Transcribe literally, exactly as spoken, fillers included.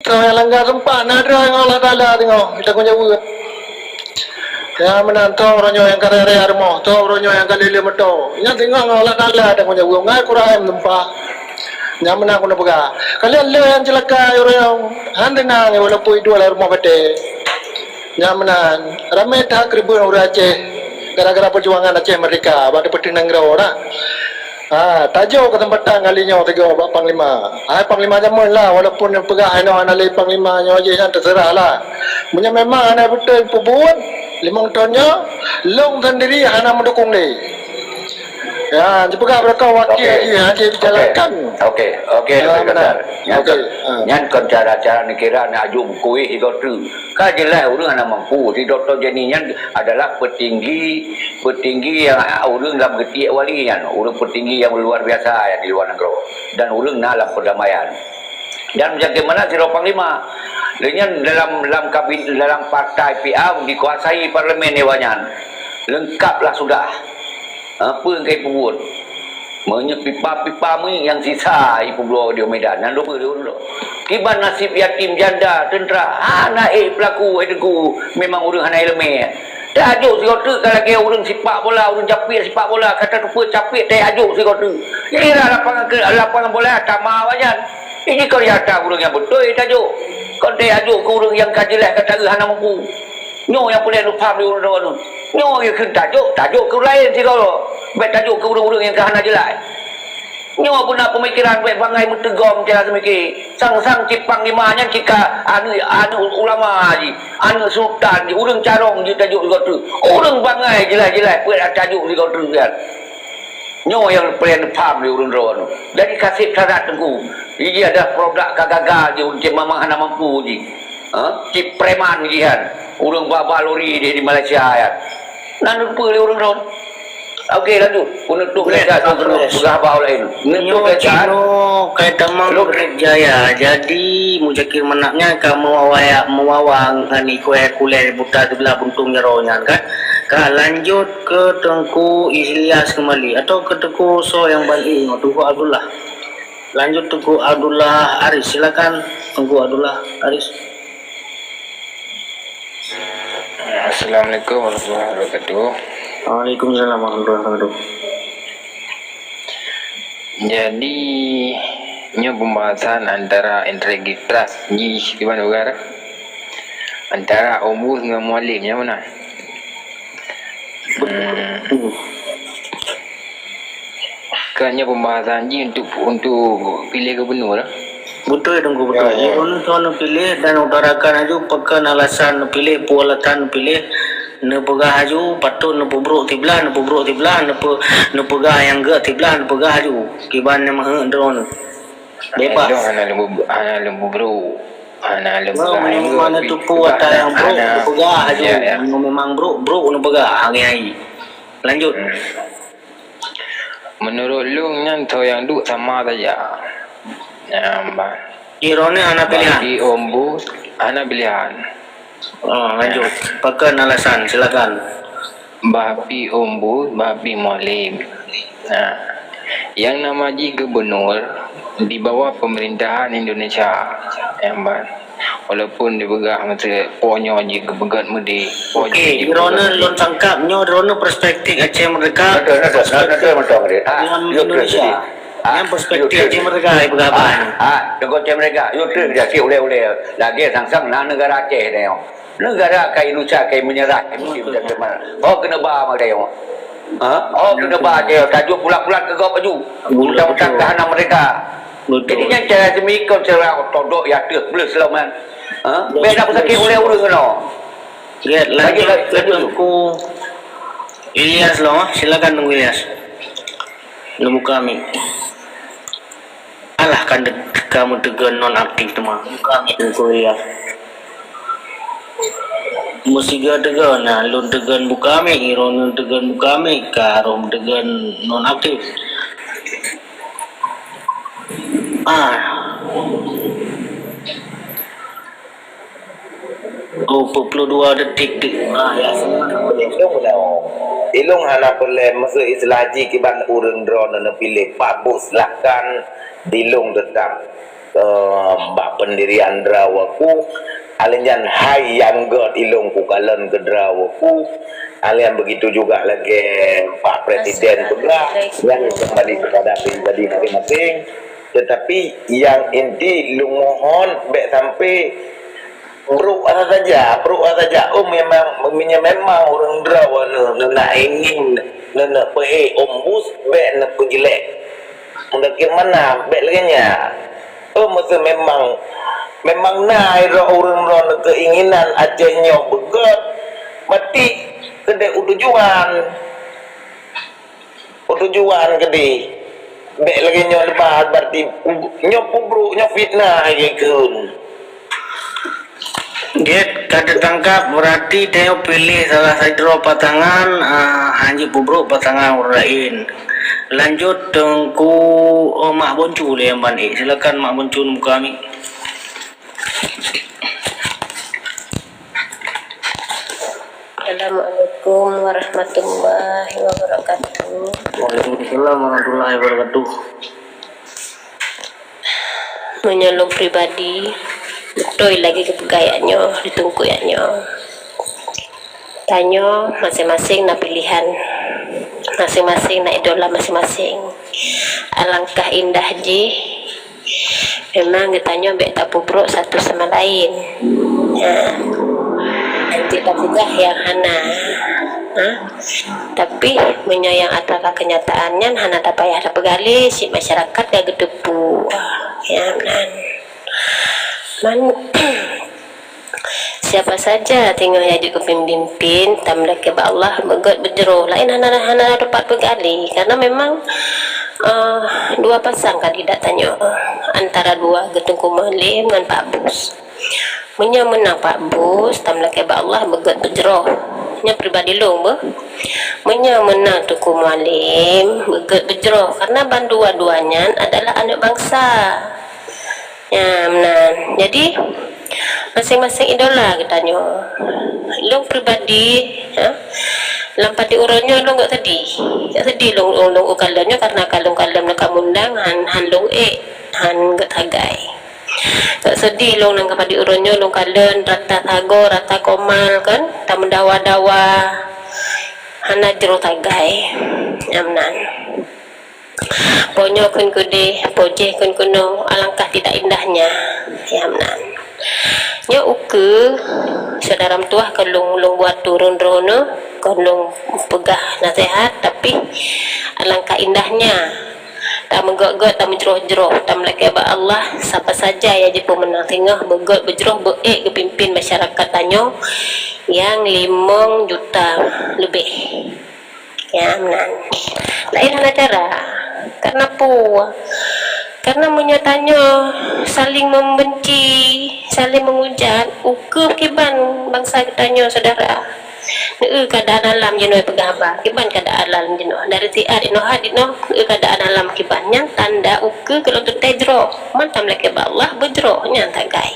Soe nyang langgar sumpah, na droe ngon Allah Taala teungoh, tanggong jaweueb. Nyang meunan, soe uroe nyoe nyang ka raya-raya rumoh, soe uroe nyoe nyang ka lé-lé moto. Nyan teungoh ngon Allah Taala tanggong jaweueb, ngon Al-Quran sumpah. Nyang meunan keuneuk peugah. Kalian le nyang ceulaka uroe nyoe, han teunang walaupun iduek lam rumoh batée. Nyang meunan, ramé that keureubeuen ureuëng Aceh gara-gara peujuangan Aceh Merdeka bak teupeuteun nanggroe na. Ha, tajok keuseumpatan kali nyoe sigoe bak Panglima. Hai Panglima jameun lah, walaupun neupeugah inoe hana lé Panglima nyoe jih nyan, teuseurah lah. Meunyoe memang hana beutôi peubuet limong thon nyoe, lôn sendiri hana meudukung lé. Ya, jipeugah beureukat wakil Okey. jih, hana Okey. dijalankan. Okey, okey, Ya, Dokto benar. Besar. Nyan Okey. kon, Ha. nyan kon cara-cara neukira neuajuk bukui sigoe treuk. Ka jeulaih ureuëng hana mampu. Si Dokto Jenny nyan adalah petinggi, petinggi nyang ureuëng lam geutiek wali nyan, ureuëng petinggi nyang luar biasa nyang di luar nanggroe. Dan ureuëng na lam perdamaian. Dan meusakét meunan sidroe panglima. Lé nyan dalam, dalam kabin-, dalam partai P A dikuasai parlemen dewan nyan. Leungkaplah sudah. Ha, peue nyang ka ipeubuet? Meunyoe pipa-pipa miék nyang sisa ipeubloe di Medan, nyan dua puluh lheueh uroe. Kiban nasib yatim janda, teuntra, hana ék peulaku, hai Teungku, memang ureuëng hana iéleumé. Tajok sigoe treuk ka lagée ureuëng sipak bola, ureuëng capiek sipak bola, ka tateupeue capiek tajok sigoe treuk. Kira lapangan ke, lapangan bola tama awaknyan. Ini kon nyata ureuëng nyang beutôi tajok. Kon tajok keu ureuëng nyang ka jeulaih ka taeu hana mampu. Nyoe nyang peureulée neupaham lé ureuëng droeneuh. Nyoe nyang kheun tajok, tajok keu laén sidroe. Bék tajok keu ureuëng-ureuëng nyang ka hana jeulaih. Nyoe guna peumikiran bék bangai meuteugom cara seumiké. Sang-sang cit panglima nyan cit ka aneuëk, aneuëk ulama jih, aneuëk sultan jih, ureuëng carông jih tajok sigoe treuk. Ureuëng bangai jeulaih-jeulaih peuet tajok sigoe treuk nyan. Nyoe nyang peureulée neupaham lé ureuëng droeneuh. Jadi ka seb sarat Teungku. Jih adalah produk ka gagal jih, ureuëng cit mamang hana mampu jih. Ha? Cit preman jih nyan. Ureuëng ba-ba lori di, di Malaysia nyan. Nan peue lé ureuëng droeneuh. Oke, lanjut. Penutup Boleh, mereka tu boleh. Peugah bau lain. Penutup Nyoe mereka. Cino kai tamong Luk. Great Jaya. Jadi, Muzakir Manap nyan ka meuwawa-, meuwawa ngon ikui kulai buta seubelah buntung jaroe nyan kan. Ka lanjut ke Teungku Ilyas kembali atau ke Teungku soe nyang ban i ngon Teungku Abdullah. Lanjut Teungku Abdullah Aris, silakan Teungku Abdullah Aris. Assalamualaikum warahmatullahi wabarakatuh. Waalaikumsalam warahmatullahi wabarakatuh. Jadi, nyoe pembahasan antara integritas jih di mana negara? Antara Ombus ngon Mualem, nyang mana? Hmm. Kan nyoe pembahasan jih untuk, untuk pilih gubernur lah. Beutôi, Teungku, beutôi. Ya, ya. Jih ureuëng soe neupiléh dan utarakan aju pakon alasan neupiléh, peue alasan neupiléh, neupeugah aju, patôt neupeubrok siblah, neupeubrok siblah, neupeu-, neupeugah nyang gét siblah, neupeugah aju. Kiban nyang meuheuét droeneuh. Bebas. Hana lôn, hana lôn peubrok. Hana lôn Nah, peugah. Meunyoe memang neuteupeue ata nyang brok, hana, neupeugah aju. Ya, ya. Meunyoe memang brok, brok neupeugah. Hai, hai. Lanjut. Hmm. Meunurot lôn nyan soe nyang duek sama saja. Nyang ba-, Droeneuh hana pilihan. Bagi Ombus hana pilihan. Oh, lanjut. Pakon alasan, silakan. Bah pi Ombus, bah pi Mualem. Nah, yang nama jih gubernur di bawah pemerintahan Indonesia. Nyang ba-, Walaupun dipeugah masa po nyoe jih geupeugét meudeh, po Oke, jih jih droeneuh geupeugét lôn meudeh. Tangkap nyoe droeneuh perspektif Aceh Merdeka, Betul, betul, betul, perspektif betul, betul, betul. Ah, dalam yuk, Indonesia. Ah, yang perspektif yuk, Aceh Merdeka, ipeugah apa? Ah, ah, Teungku Aceh Merdeka, yuk, tu dah cek ulée-ulée. Lagée sang-sang na negara Aceh dah nyoe. Negara kai Indonesia kai menyerah, kai musim Betul. Macam mana? Oh, kena ba mak dah nyoe. Ha? Oh, kena ba Aceh, tajuk pulat-pulat ke gop aju. Betul, Undang-undang betul. Kehana merdeka. Betul. Jadi, nyan cara seumiké, cara todok ya teuh plus lah, man. Ha? Betul. Beda pesakit oleh urang kena. Ya, lanjut, lanjut, lanjut. Teungku Ilyas lah, silakan Teungku Ilyas. Neubuka mic. Alah, kan de-, kamu tegon non aktif teuma. Buka mic Teungku Ilyas. Meusiga tegon, nah, lôn tegon buka mic, Iron tegon buka mic, ka roh tegon non aktif. Ah. Oh, empat puluh dua detik, dik. Ah, ya, semangat. Ilong hana peureulée, meusu istilah jih kiban ureuëng droeneuh neupiléh. Pak Bos, silahkan dilong teutap. eh, bak pendirian droe aku, alèh nyan hai nyang göt ilôn kukalon keu droe aku, alèh nyan begitu juga lagèe Pak Presiden peugah, nyan kembali kepada pribadi masing-masing. Tetapi nyang inti lôn mohon bèk sampai brôk asa saja, brôk asa saja. Oh, memang, meunyoe memang ureueng droe neuh, neuh nak ingin, neuh, neuh peuék ombus, bèk neupeujeulék. Meunan keuh mana, bèk lagèe nyan. Oh, meuseu memang, memang na roh ureueng droe neuh keinginan Aceh nyoe beugöt, mati keudéh u tujuan. U tujuan keudéh. Bèk lagèe nyoe leubah, berarti nyoe peubrôk, nyoe fitnah lagèe kheun. Gét ka teutangkap, berarti tanyoe piléh salah sidroe pasangan, ah, hana jipeubrôk pasangan ureueng laén. Lanjut Teungku, oh, Mak Boncu lé nyang ban ék. Silakan Mak Boncu neumuka mic. Assalamualaikum warahmatullahi wabarakatuh. Waalaikumsalam warahmatullahi wabarakatuh. Meunyoe lôn pribadi, beutôi lagèe geupeugah nyoe, di teungku nyoe. Tanyoe masing-masing na pilihan, masing-masing na idola masing-masing. Alangkah indah jih, memang geutanyoe bèk tapeubrôk satu sama laén. Ha. Hanjeuet tapeugah nyang hana. Ha. Tapi meunyoe nyang atra kenyataan nyan hana tapayah tapeugaleh, cit masyarakat ka geuteupeue. Nyan meunan. Man, siapa saja teungoh nyang jeuet keu pemimpin, tameulakèe bak Allah beugöt beujroh. Laén hana, hana dapat peugaleh, karena memang, eh, dua pasang kandidat tanyoe, antara dua geuh Teungku Mualem ngon Pak Bus. Meunyoe meunang Pak Bus, tameulakèe bak Allah beugöt beujroh. Nyoe pribadi lôn beuh. Meunyoe meunang Teungku Mualem, beugöt beujroh, karena bandua-dua nyan adalah aneuk bansa. Nyan meunan. Jadi, masing-masing idola geutanyoe. Lôn pribadi, ha, lam padum uroe nyoe lôn göt seudeh. Göt seudeh lôn, lôn, lôn kalon nyoe karena kalon-kalon lôn ka mundang han, han lôn ék, han göt sagai. Göt seudeh lôn nang padum uroe nyoe lôn kalon rata sagoe, rata komal kan, tameudawa-dawa, hana jroh sagai. Nyan meunan. Po nyoe kheun keudéh, po jéh kheun keunoe, alangkah tidak indahnya. Nyan meunan. Nyoe ukeue, syedara meutuwah kon lôn, lôn buat turun droeneuh, kon lôn peugah naseuhat, tapi alangkah indahnya. Tameugöt-göt, tameujroh-jroh, tameulakèe bak Allah, sapa saja nyang jipeumeunang singoh beugöt beujroh beuék geupimpin masyarakat tanyoe nyang limong juta leubeh. Nyan meunan. Laén hana cara. Karena peue? Karena meunyoe tanyoe saling membenci, saling menghujat, ukeue kiban bansa geutanyoe, syedara. Neu keadaan alam jinoe peugah haba, kiban keadaan alam jinoe. Dari siat inoe hat inoe, neu keadaan alam kiban. Nyan tanda ukeue keu lôn teuntèe jroh. Man tameulakèe bak Allah beujroh, nyan sagai.